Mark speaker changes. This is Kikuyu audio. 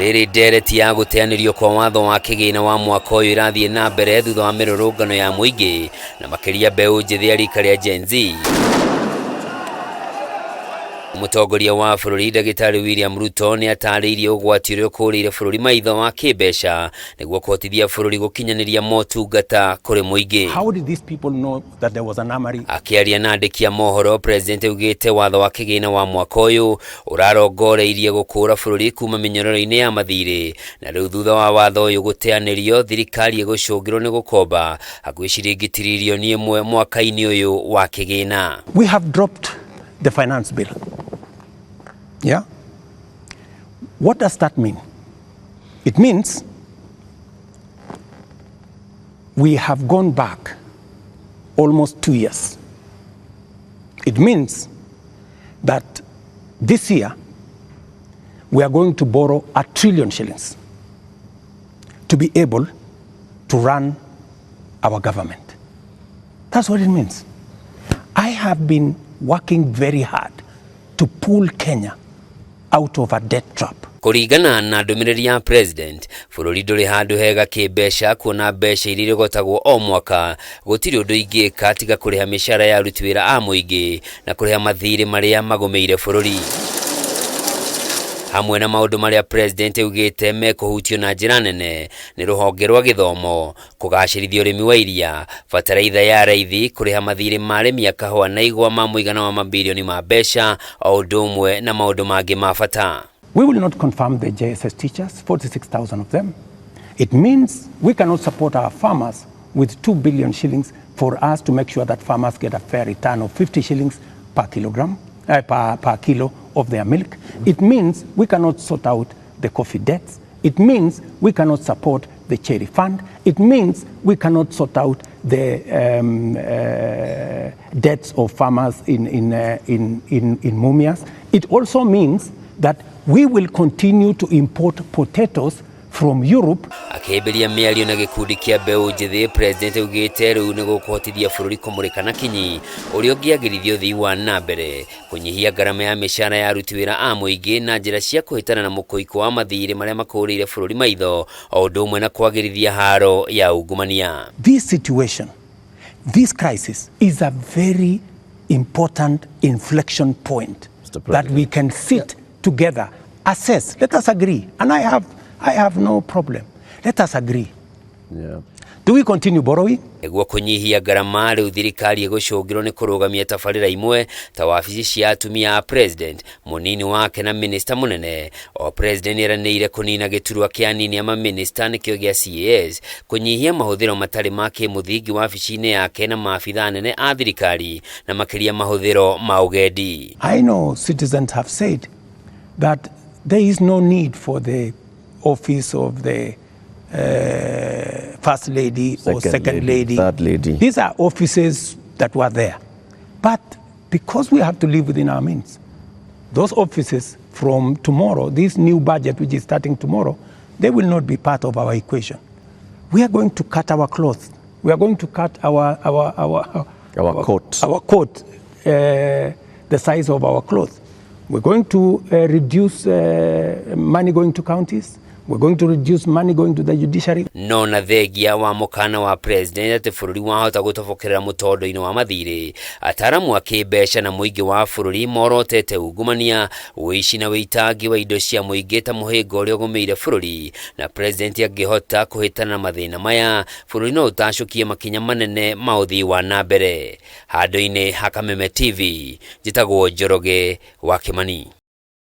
Speaker 1: Rĩrĩ ndereti ya gũteanĩrio kwa watho wa kĩgĩna wa mwaka ũyũ ĩrathiĩ na mbere thutha wa mĩrũrũngano ya mũingĩ na makĩria mbeũ njĩthĩ ya rika rĩa Gen Z. Mũtongoria wa bũrũri Ndagĩtarĩ William Ruto nĩ atarĩirie ũgwati ũrĩa ũkũrĩire bũrũri maitho wa kĩmbeca nĩguo kũhotithia bũrũri gũkinyanĩria motungata kũrĩ mũingĩ.
Speaker 2: How did these people know that there was an armory?
Speaker 1: Akĩaria na andĩki a mohoro, President augĩte watho wa kĩgĩna wa mwaka ũyũ ũrarongoreirie gũkũra bũrũri kuma mĩnyororo-inĩ ya mathirĩ, na rĩu thutha wa watho ũyũ gũteanĩrio, thirikari ĩgũcũngĩrwo nĩ gũkomba hakuhĩ ciringi tiririoni 1 mwaka-inĩ ũyũ wa kĩgĩna.
Speaker 2: We have dropped the finance bill. Yeah? What does that mean? It means we have gone back almost 2 years. It means that this year we are going to borrow 1 trillion shillings to be able to run our government. That's what it means. I have been working very hard to pull Kenya out of a debt trap.
Speaker 1: Kũringana na ndũmĩrĩri ya President, bũrũri ndũrĩ handũ hega kĩmbeca, kuona mbeca iria irogotagwo o mwaka gũtirĩ ũndũ ingĩka tiga kũrĩha mĩcara ya aruti wĩra a mũingĩ na kũrĩha mathirĩ marĩa magũmĩire bũrũri. Hamwe na maũndũ marĩa President augĩte mekũhutio na njĩra nene nĩ rũhonge rwa gĩthomo, kũgacĩrithia ũrĩmi wa iria, bataraitha ya raithi, kũrĩha mathirĩ ma arĩmi a kahũa na igwa ma mũigana wa mabirioni ma mbeca, o ũndũ ũmwe na maũndũ mangĩ ma bata.
Speaker 2: We will not confirm the JSS teachers, 46,000 of them. It means we cannot support our farmers with 2 billion shillings for us to make sure that farmers get a fair return of 50 shillings per kilogram, per kilo of their milk. It means we cannot sort out the coffee debts. It means we cannot support the cherry fund. It means we cannot sort out the debts of farmers in Mumias. It also means that we will continue to import potatoes from Europe.
Speaker 1: Akĩhĩmbĩria mĩario na gĩkundi kĩa mbeũ njĩthĩ, President augĩte rĩu nĩ gũkũhotithia bũrũri kũmũrĩka na kinyi ũrĩa ũngĩagĩrithia ũthii wa na mbere, kũnyihia ngarama ya mĩcara ya aruti wĩra a mũingĩ na njĩra cia kũhĩtana na mũkũikũ wa mathirĩ marĩa makũrĩire bũrũri maitho, o ũndũ ũmwe na kwagĩrithia haro ya ungumania.
Speaker 2: This situation, this crisis is a very important inflection point that we can sit together, assess, let us agree. And I have no problem. Let us agree. Do we continue borrowing?
Speaker 1: Nĩguo kũnyihia ngarama, rĩu thirikari ĩgũcũngĩrwo nĩ kũrũgamia tabarĩra imwe ta wabici cia atumia a President, mũnini wake na minista mũnene. O President nĩeranĩire kũnina gĩturwa kĩa anini a mamĩnĩsta, nĩkĩo gĩa CAS, kũnyihia mahũthĩro matarĩ ma kĩmũthingi wabici-inĩ yake na maabitha anene a thirikari, na makĩria mahũthĩro ma ũgendi.
Speaker 2: I know citizens have said that there is no need for the office of the first lady or
Speaker 3: Second
Speaker 2: second
Speaker 3: lady,
Speaker 2: lady.
Speaker 3: Third lady.
Speaker 2: These are offices that were there. But because we have to live within our means, those offices from tomorrow, this new budget which is starting tomorrow, they will not be part of our equation. We are going to cut our cloth. We are going to cut
Speaker 3: Our coat.
Speaker 2: Our coat, the size of our cloth. We're going to reduce money going to counties. We're going to reduce money going to the judiciary.
Speaker 1: No na thengia wa mũkana wa President atĩ bũrũri wahota gũtobokerera mũtondo-inĩ wa mathirĩ, ataramu a kĩmbeca na mũingĩ wa bũrũri morotete ungumania, ũici na wĩitangi wa indo cia mũingĩ ta mũhĩnga ũrĩa ũgũmĩire bũrũri, na President angĩhota kũhĩtana na mathĩna maya, bũrũri no ũtacũkie makinya manene ma ũthii wa na mbere. Handũ-inĩ ha Kameme TV, njĩtagwo Njoroge wa Kĩmani.